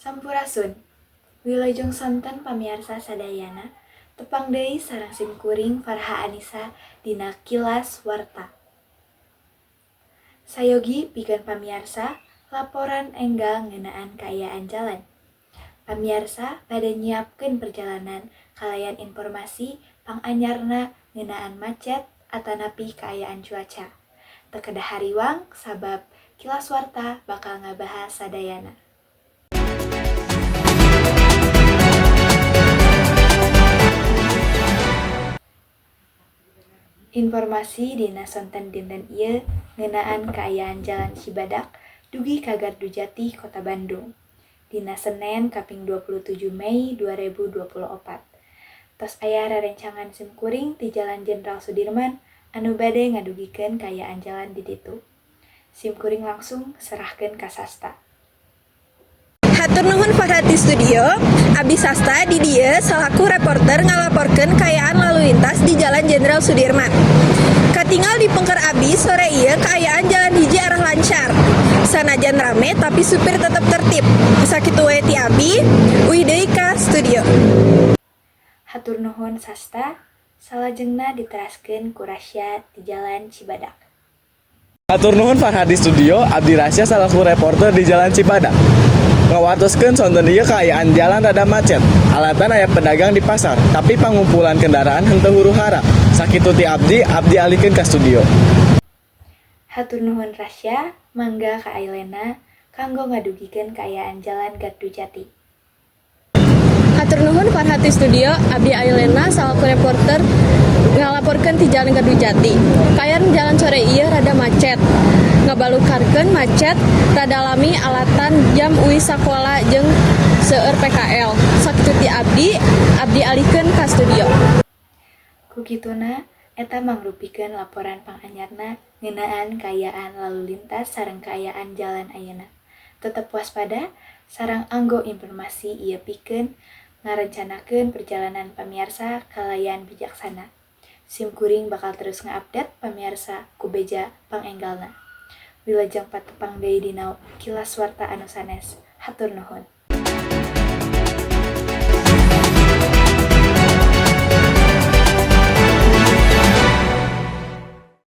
Sampurasun. Wilujeng sonten, pamiarsa sadayana. Tepang deui sareng sim kuring, Farha Anisa, dina Kilas Warta. Sayogi pikeun pamiarsa laporan enggal ngeunaan kaayaan jalan. Pamiarsa bade nyiapkeun perjalanan kalayan informasi panganyarna ngeunaan macet atanapi kaayaan cuaca. Teu kedah hariwang, sabab Kilas Warta bakal ngabahas sadayana. Informasi dina sonten dinten ieu ngeunaan kaayaan jalan Cibadak dugi ka Gardujati, Kota Bandung. Dina Senen kaping 27 Mei 2024. Tos aya rerencangan sim kuring ti Jalan Jenderal Sudirman anu bade ngadugikeun kaayaan jalan di ditu. Sim kuring langsung serahkeun ka Sasta. Hatur nuhun, Farha ti studio. Abdi Sasta di dieu salaku reporter ngalaporkeun kaayaan lalu lintas di Jalan Jenderal Sudirman. Katingal di pengker abdi, sore ieu kaayaan jalan hiji arah lancar. Sanajan rame, tapi supir tetep tertib. Sakitu wae ti abdi, uih deui ka studio. Hatur nuhun, Sasta, salajengna diteraskeun ku Rasya di Jalan Cibadak. Hatur nuhun, Farha di studio. Abdi Rasya salaku reporter di Jalan Cibadak. Ngawartoskeun sonten ieu kaayaan jalan rada macet. Alatan aya pedagang di pasar, tapi pangumpulan kendaraan henteu huru hara. Sakitu ti abdi, abdi alihkeun ka studio. Hatur nuhun, Rasya, mangga ka Ailena kanggo ngadugikeun kaayaan Jalan Gardujati. Hatur nuhun, Farha ti studio. Abdi Ailena salaku reporter ngalaporkeun ti Jalan Gardujati. Kaayaan jalan sore ieu rada macet. Ngabalukarkeun macet rada lami alatan jam uih sakola jeung seueur PKL. Sakitu ti abdi, abdi alihkeun ka studio. Ku kituna, eta mangrupikeun laporan panganyarna ngeunaan kaayaan lalu lintas sareng kaayaan jalan ayeuna. Tetep waspada sareng anggo informasi ieu pikeun ngarencanakeun perjalanan pamiarsa kalayan bijaksana. Sim kuring bakal terus ngaupdate pamiarsa ku beja pangenggalna. Wilujeng patepang deui dina Kilas Warta anu sanes. Hatur nuhun.